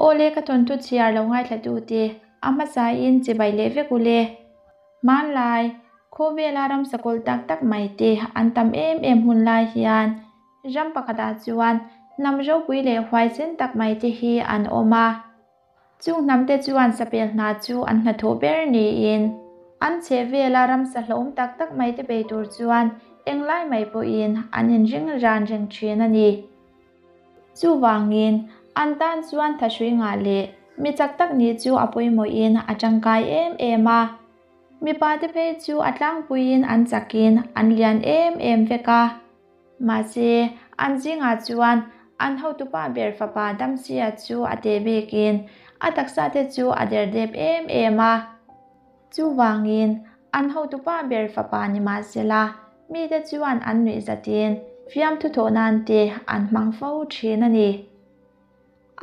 Awle ka thawnthu chhiar lo ngaithla tute a hmasain chibai leh vek ule. Hmanlai, khawvela ramsa kawlh tak tak mai te an tam em em hun lai hian ram pakhatah chuan hnam ropui leh huaisen tak mai te hi an awm a. Chung hnamte chuan sapel hna chu an hnathawh ber niin an chhehvela ramsa hlauhawm tak tak mai te bei tur chuan englai mai pawhin an inring ran reng thin a ni. Chuvangin, an tan chuan thahrui ngah leh mi chak tak nih chu a pawimawhin a tangkai em em a. Mipate phei chu a tlangpuiin an chakin an lian em em vek a. Mahse, an zingah chuan an hotupa ber fapa Damsia chu a teh bikin a taksate chu a derdep em em a. Chuvangin, an hotupa ber fapa ni mahsela, mite chuan an nuih zatin fiamthu thawh nan te an hmang fo thin a ni.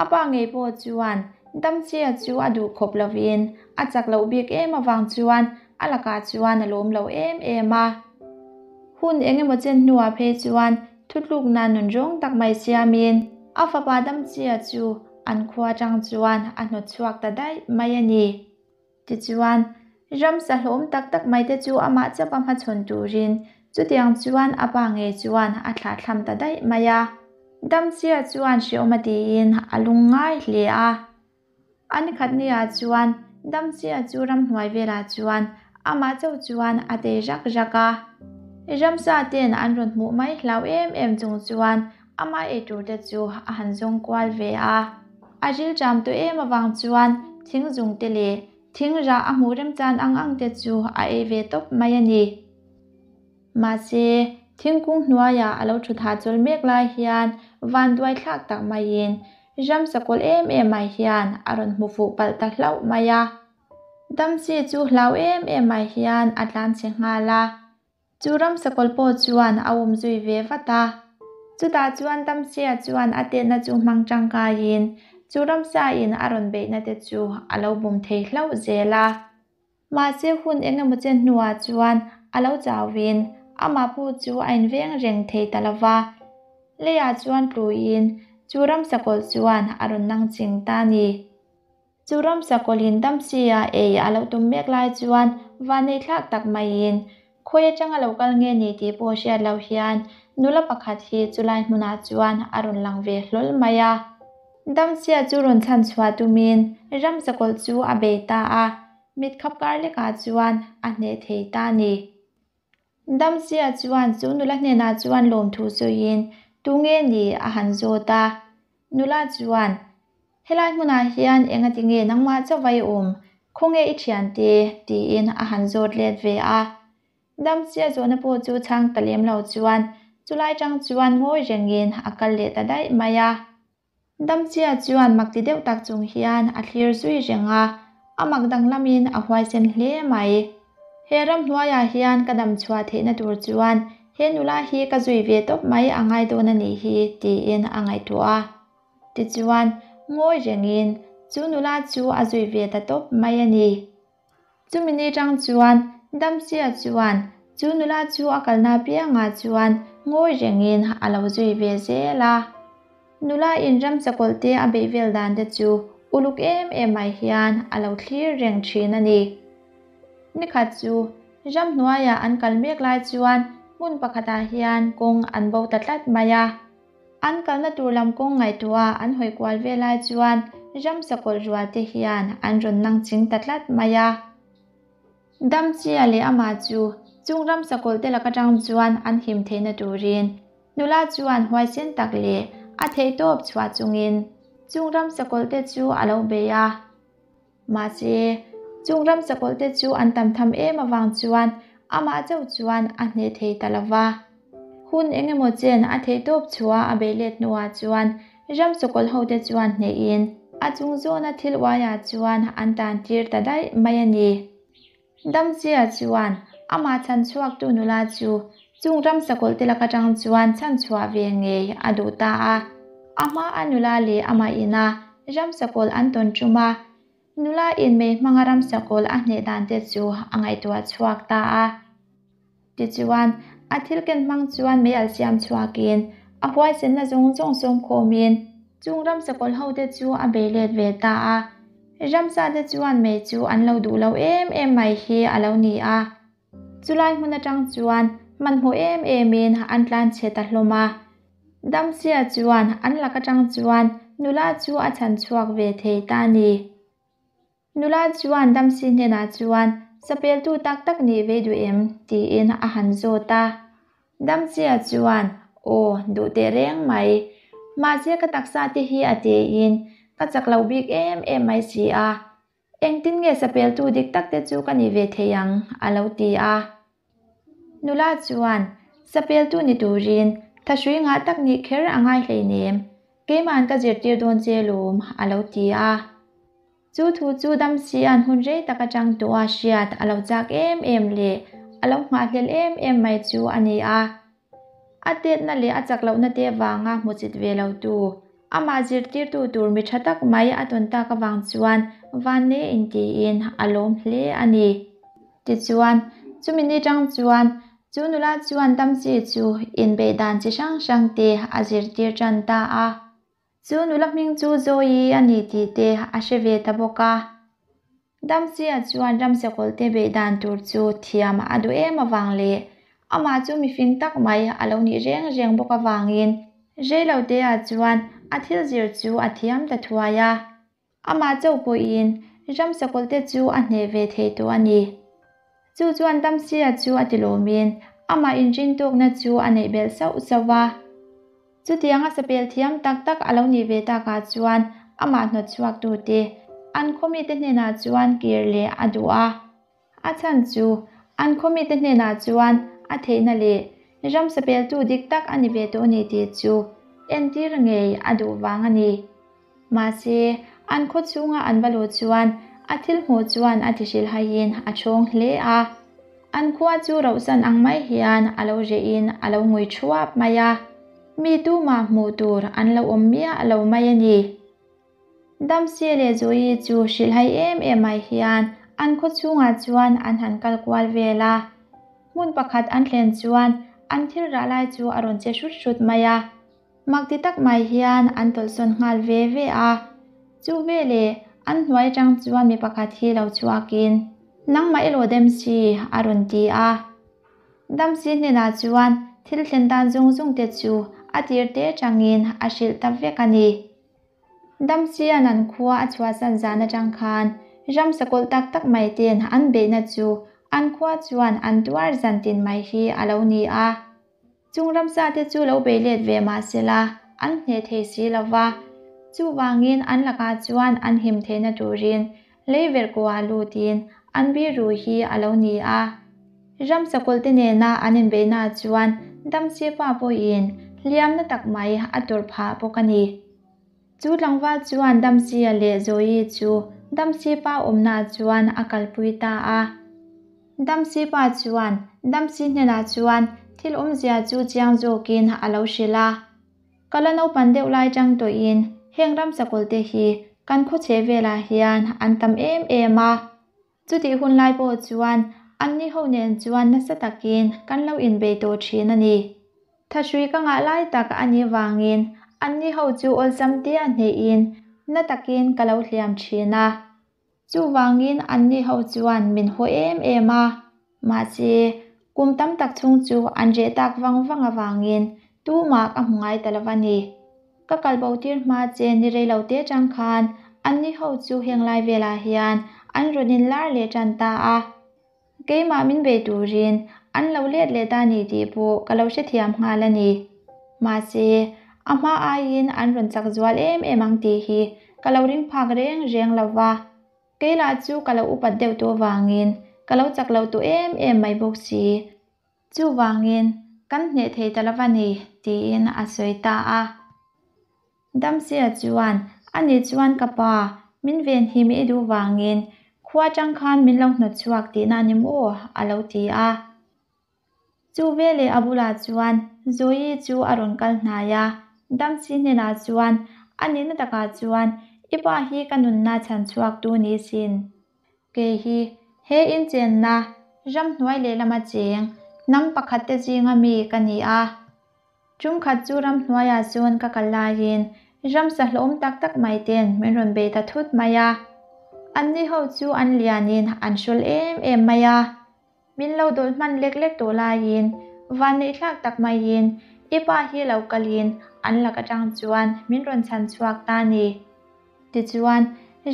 A pa ngei pawh chuan Damchia chu a duh khawp lovin a chak loh bik em avang chuan a lakah chuan a lawm lo em em a. Hun eng emaw chen hnuah phei chuan thutlukna nun rawng tak mai siamin a fapa Damchia chu an khua atang chuan a hnawt chhuak ta daih mai a ni. Tichuan, ramsa hlawm tak tak mai te chu amah chauh a hmachhawn turin chutiang chuan a pa ngei chuan a thlahthlam ta daih mai a. Damchia chuan hreawm a tiin a lung ngai hle a. A nikhat niah chuan Damchia chu ramhnuai velah chuan amah chauh chuan a tei rak rak a. Ramsa ten an rawn hmuh mai hlau em em chung chuan Amah ei tur te chu a han zawng kual ve a. A ril ṭam tawh em avang chuan thing zung te leh thing rah a hmuh remchan ang ang te chu a ei ve tawp mai a ni. Mahse, thingkung hnuaiah a lo ṭhut hahchawl mek lai hian vanduai thlak tak maiin ramsa kawlh em em mai hian a rawn hmu fuh palh ta hlauh mai a. Damsi chu hlau em em mai hian a tlanchhe nghal a. Chu ramsakawl pawh chuan a awm zui ve vat a. Chutah chuan Tamsia chuan a tetna chu hmang tangkaiin chu ramsa-in a rawn beihna te chu a lo bum thei hlauh zel a. Mahse hun eng emaw chen hnuah chuan a lo chauhin amah pawh chu a inveng reng thei ta lo va. Leiah chuan tluin chu ramsakawl chuan a rawn nang ching ta a ni. Chu ramsa kawlhin Damsia ei a lo tum mek lai chuan vanei thlak tak maiin khawi atanga lo kal nge ni tih pawh hriat loh hian nula pakhat hi chulai hmunah chuan a rawn lang ve hlawl mai a. Damsia chu rawn chhan chhuah tumin ramsa kawlh chu a bei ta a, mit khap kar lekah chuan a hneh thei ta a ni. Damsia chuan chu nula hnenah chuan lawmthu sawiin tunge ni a han zawt a. Nula chuan, Helai hmunah hian engati nge nangmah chauh i awm? Khawnge i thiante? tiin a han zawt let ve a. Damsia zawhna pawh chu chhang ta lem lo chuan chulai tang chuan ngawi rengin a kal leh ta daih mai a. Damchia chuan mak ti deuh tak chung hian a thlir zui reng a, a mak danglamin a huaisen hle mai. He ramhnuaiah hian ka dam chhuah theihna tur chuan he nula hi ka zui ve tawp mai a ngai dawn a nih hi tiin a ngaihtuah a. Tichuan, ngawi rengin chu nula chu a zui ve ta tawp mai a ni. Chumi ni tang chuan Damsia chuan chu nula chu a kalna piangah chuan ngawi rengin a lo zui ve zel a. Nula in ramsakawlh te a beih vel dan te chu uluk em em mai hian a lo thlir reng thin a ni. Nikhat chu ramhnuaiah an kal mek lai chuan hmun pakhatah hian kawng an bo ta tlat mai a. An kalna tur lam kawng ngaihtuah an hawi kual ve lai chuan ramsakawlh rual te hian an rawn nang ching ta tlat mai a. Damchia leh amah chu chung ramsakawlh te lak atang chuan an him theihna turin nula chuan huaisen tak leh a theihtawp chhuah chungin chung ramsakawlh te chu a lo bei a. Mahse, chung ram sakawlhte chu an tam tham em avang chuan amah chauh chuan a hneh thei ta lo va. Hun eng emaw chen a theihtawp chhuah a beih let hnuah chuan ram sakawlh hote chuan hnehin a chung zawna thil uaiah chuan an tan tir ta daih mai a ni. Damchia chuan amah chhan chhuaktu nula chu chung ram sakawlhte lak atang chuan chhan chhuah ve ngei a duh ta a. A hma a nula leh amah ina ram sakawlh an tawn tum a, nula in mei hmanga ram sakawlh a hneh dan te chu a ngaihtuah chhuak ta a. Tichuan, a thil ken hmang chuan mei al siam chhuakin a huaisenna zawng zawng sawm khawmin. Chung ramsa kawlh ho te chu a bei let ve ta a. Ramsa te chuan mei chu an lo duh lo em em mai hi a lo ni a. Chulai hmun atang chuan hmanhmawh em emin an tlan chhe ta hlawm a. Damchhia chuan an lak atang chuan nula chu a chhan chhuak ve thei ta a ni. Nula chuan Damsi hnenah chuan Sapeltu tak tak nih ve duh em? tiin a han zawt a. Damchia chuan, Aw, duh teh reng mai. Mahse ka taksa te hi a tein ka chak lo bik em em mai si a. Engtin nge sapeltu dik tak te chu ka nih ve thei ang? a lo ti a. Nula chuan, Sapeltu ni turin thahrui ngah tak nih kher a ngai hleinem. Keima'n ka zirtir dawn che lawm, a lo ti a. Chu thu chu Damsia'n hun rei tak atang tawha hriat a lo chak em em leh a lo nghahhlel em em mai chu a ni a. A tetna leh a chak lohna te vanga hmu chit ve lo tu, amah zirtirtu tur mi tha tak mai a tawn tak avang chuan Vanne intiin a lawm hle a ni. Tichuan, chumi ni tang chuan chu nula chuan Damsi chu inbeih dan chi hrang hrang te a zirtir tan ta a. Chu nula hming chu Zoe a ni tih te a hre ve ta bawk a. Damchia chuan ramsakawlh te beih dan tur chu thiam a duh em avang leh amah chu mifing tak mai a lo nih reng reng bawk avangin reiloteah chuan a thil zir chu a thiam ta thuai a. Amah chauh pawhin ramsakawlh te chu a hneh ve thei tawh a ni. Chu chuan Damchia chu a tilawmin amah inrintawkna chu a neih belh sauh sauh va. Chutianga sapel thiam tak tak a lo nih ve takah chuan amah hnawt chhuaktute an khawmite hnenah chuan kir leh a duh a. A chhan chu an khawmite hnenah chuan a theihna leh ram sapeltu dik tak a ni ve tawh a ni tih chu entir ngei a duh vang a ni. Mahse, an khaw chhunga an va luh chuan a thil hmuh chuan a ti hrilhaiin a ṭhawng hle a. An khua chu rohsan ang mai hian a lo rehin a lo ngui thuap mai a, mi tumah hmuh tur an lo awm miah lo mai a ni. Damsi leh Zoe chu hrilhai em em mai hian an khaw chhungah chuan an han kal kual vel a. Hmun pakhat an thlen chuan an thil rah lai chu a rawn che hrut hrut mai a. Mak ti tak mai hian an tawlhsawn nghal ve ve a, chu veleh an hnuai atang chuan mi pakhat hi lo chhuakin, Nangmah i lo Dempsey a rawn ti a. Dempsey hnenah chuan thil thlen dan zung zung te chu a tir te atangin a hrilh ta vek a ni. Dempsey-a'n an khua a chhuahsan zan atang khan ramsa kawlh tak tak mai ten an beihna chu an khua chuan an tuar zan tin mai hi a lo ni a. Chung ramsa te chu lo bei let ve mah sela, an hneh thei si lo va. Chuvangin an lakah chuan an him theihna turin lei verhkuah lutin an biru hi a lo ni a. Ramsa kawlhte nena an inbeihnaah chuan Damsipa pawhin hliamna tak mai a tawrh phah bawk a ni. Chu tlangval chuan Damsia leh Zoe chu Damsipa awmnaah chuan a kalpui ta a. Damsi pa chuan Damsi hnenah chuan thil awmzia chu chiang zawkin a lo hrilh a. Ka la naupan deuh lai tang tawhin heng ramsakawlh te hi kan khawchhe velah hian an tam em em a. Chutih hun lai pawh chuan anni ho nen chuan nasa takin kan lo inbei tawh thin a ni. Thahrui ka ngah lai tak a nih vangin anni ho chu awlsam tia hnehin na takin ka lo hliam thin a. Chuvangin anni ho chuan min haw em em a, mahse kum tam tak chhung chu an reh tak vang vang avangin tumah ka hmu ngai ta lo a ni. Ka kal bo tir hma che ni rei lo te tang khan anni ho chu heng lai velah hian an rawn inlar leh tan ta a. Keimah min bei turin an lo let leh ta ni tih pawh ka lo hrethiam nghal a ni. Mahse, a hma aiin an rawn chak zual em em ang tih hi ka lo ring phak reng reng lo va. Kei lah chu ka lo upat deuh tawh vangin ka lo chak lo tawh em em mai bawk si. Chuvangin, kan hneh thei ta lo va ni, tiin a sawi ta a. Damsia chuan, Ani chuan ka pa, min venhim i duh vangin khua atang khan min lo hnawt chhuak tihna a ni maw? a lo ti a. Chu veleh a bulah chuan Zoe chu a rawn kal hnai a, Damsi hnenah chuan, A nihna takah chuan i pa hi ka nunna chhan chhuaktu ni sin. Kei hi he inchenna ramhnuai lehlama cheng hnam pakhat te zinga mi ka ni a. Ṭum khat chu ramhnuaiah chuan ka kal laiin Ramsa hlawm tak tak mai ten min rawn bei ta thut mai a. Anni ho chu an lianin an hrawl em em mai a. Min lo dawlh hman lek lek tawh laiin vanneih thlak tak maiin i pa hi lo kalin an lak atang chuan min rawn chhan chhuak ta a ni. Tichuan,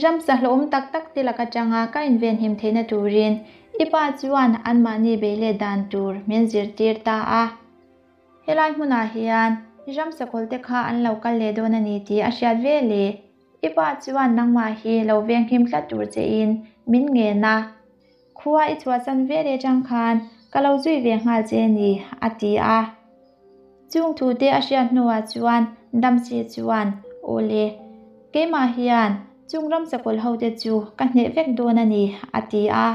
ramsa hlawm tak tak te lak atanga ka invenhim theihna turin i pa chuan anmahni bei let dan tur min zirtir ta a. Helai hmunah hian ramsakawlh te kha an lo kal leh dawn a ni tih a hriat ve le. I pa chuan nangmah hi lo venghim tlat tur chein min ngen a. Khua i chhuahsan ve leh chang khan ka lo zui ve nghal che ni, a ti a. Chung thu te a hriat hnuah chuan Damsi chuan, Aw le, keimah hian chung ramsakawlh ho te chu ka hneh vek dawn a ni, a ti a.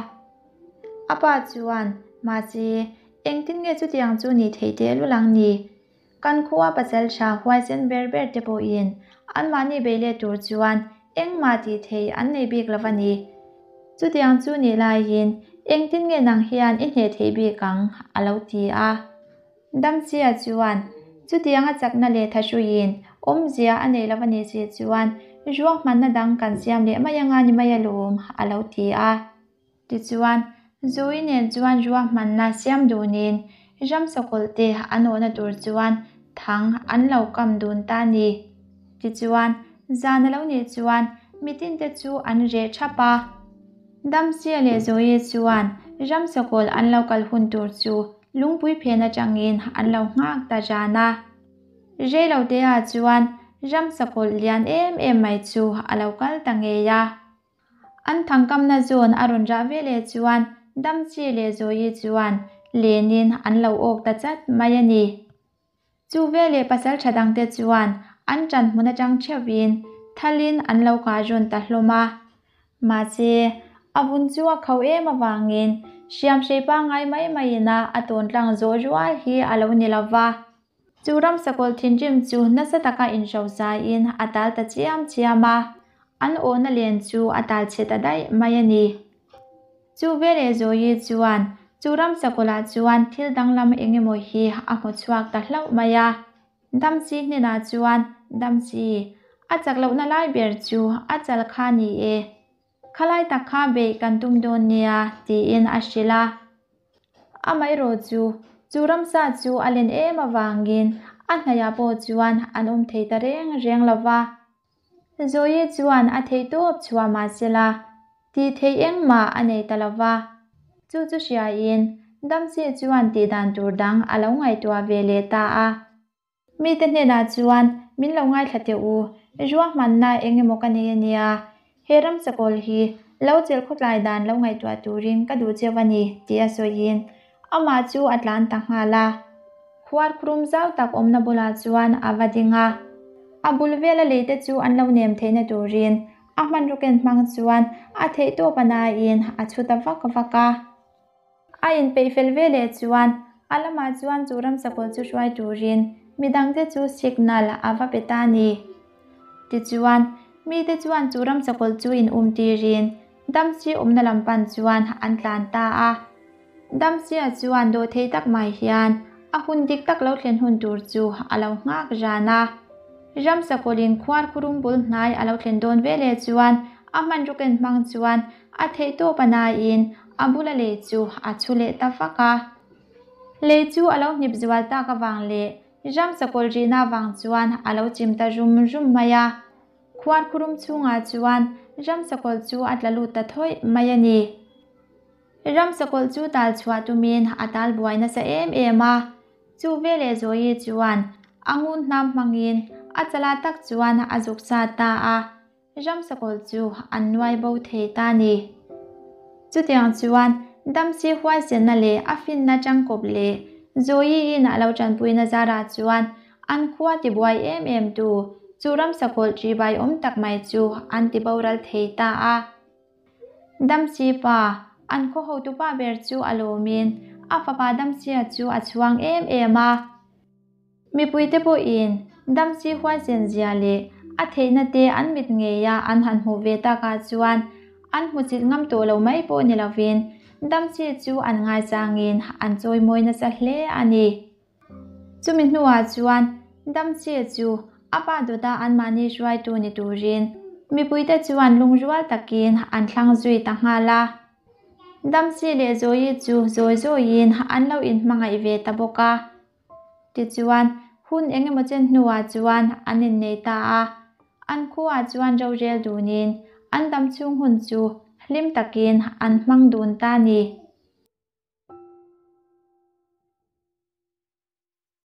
A pa chuan, Mahse, engtin nge chutiang chu nih theih teh lul ang ni? Kan khua pasal tha huaisen ber ber te pawhin anmahni bei let tur chuan engmah tih theih an nei bik lo a ni. Chutiang chu nih laiin engtin nge nang hian i hneh theih bik ang? a lo ti a. Damchia chuan chutianga chakna leh thahruiin awmzia a nei lo a nih si chuan ruahmanna dang kan siam leh mai anga ni mai alawm a lo ti a. Tichuan, Zoe nen chuan ruahmanna siam dunin ramsakawlh te an awhna tur chuan thang an lo kam dun ta a ni. Tichuan, zan a lo nih chuan mitin te chu an reh thap a. Damsia leh Zoe chuan ramsakawlh an lo kal hun tur chu lungpui phen atangin an lo nghak ta ran a. Reiloteah chuan ramsakawlh lian em em mai chu a lo kal ta ngei a. An thangkamna zawn a rawn rah ve leh chuan Damchi leh Zoyi chuan lenin an lo awk ta chat mai a ni. Chu veleh pasal tha dangte chuan an ṭan hmun aṭang ṭheuhin thalin an lo kah rawn ta hlawm a. Mahse, a vun chu a khauh em avangin hriamhrei pangngai mai maiin a a tawn tlang zawh rual hi a lo ni lo va. Chu ramsakawlh thinrim chu nasa taka inhrosain a tal ta chiam chiam a, an awhna len chu a tal chhe ta daih mai a ni. Chu veleh Zoe chuan chu ramsakawlhah chuan thil danglam eng emaw hi a hmu chhuak ta hlauh mai a. Damchi hnenah chuan, Damchi, a chak lohna lai ber chu a chal kha ni e. Khalai tak kha beih kan tum dawn nia, tiin a hrilh a. Amaherawh chu, chu ramsa chu a len em avangin a hnaihah pawh chuan an awm thei ta reng reng lo va. Zoe chuan a theih tawp chhuah mah sela, tih theih engmah a nei ta lo va. Chu chu hriain Damsi chuan tih dan tur dang a lo ngaihtuah ve leh ta a. Mite hnenah chuan min lo ngaithla teh u, ruahmanna eng emaw ka nei a nia, he ram chakawl hi lo chelh khawtlai dan lo ngaihtuah turin ka duh cheu a ni, tih a sawiin amah chu a tlan ta nghal a. Khuar khurum zau tak awmna bulah chuan a va ding a, a bul vela leite chu an lo nem theihna turin a hmanraw ken hmang chuan a theihtawp a naiin a chhu ta vak vak a. A inpeih fel ve leh chuan a lamah chuan chu ramsakawlh chu hruai turin midangte chu signal a va pe ta a ni. Tichuan, mite chuan chu ramsakawlh chu in um tirin Damsi awmna lam pan chuan an tlan ta a. Damsia chuan dawhthei tak mai hian a hun dik tak lo thlen hun tur chu a lo nghak ran a. Ramsakawlhin khuar khurum bul hnai a lo thlen dawn ve leh chuan a hmanraw ken hmang chuan a theihtawp a naiin a bula lei chu a chhu leh ta vak a. Lei chu a lo hnip zual tak avang leh ram chakawl rihna avang chuan a lo chim ta rum rum mai a. Khuar khurum chhungah chuan ram chakawl chu a tla lut ta thawih mai a ni. Ram chakawl chu tal chhuah tumin a tal buai nasa em em a. Chu veleh Zoe chuan a ngun hnam hmangin a chala tak chuan a zuk sa ta a. Ramsakawlh chu an nuai bo thei ta ni. Chutiang chuan Damsi huaisenna leh a finna tangkawp leh Zoe-in a lo tanpuina zarah chuan an khua tibuai em em tu chu ramsakawlh ṭihbai awm tak mai chu an tiboral thei ta a. Damsi pa, an khaw hotupa ber chu a lawmin a fapa Damsia chu a chhuang em em a. Mipuite pawhin Damsi huaisen zia leh a theihna te an mit ngeia an han hmuh ve takah chuan an hmuchilh ngam tawh lo mai pawh ni lovin Damsi chu an ngaichangin an chawimawi nasa hle a ni. Chumi hnuah chuan Damsi chu A pa dawta anmahni hruaitu ni turin mipuite chuan lungrual takin an thlang zui ta nghal a. Damsi leh Zawi chu zawi zawiin an lo inhmangaih ve ta bawk a. Tichuan, hun eng emaw chen hnuah chuan an innei ta a. An khuaah chuan rorel dunin an dam chhung hun chu hlim takin an hmang dun ta a ni.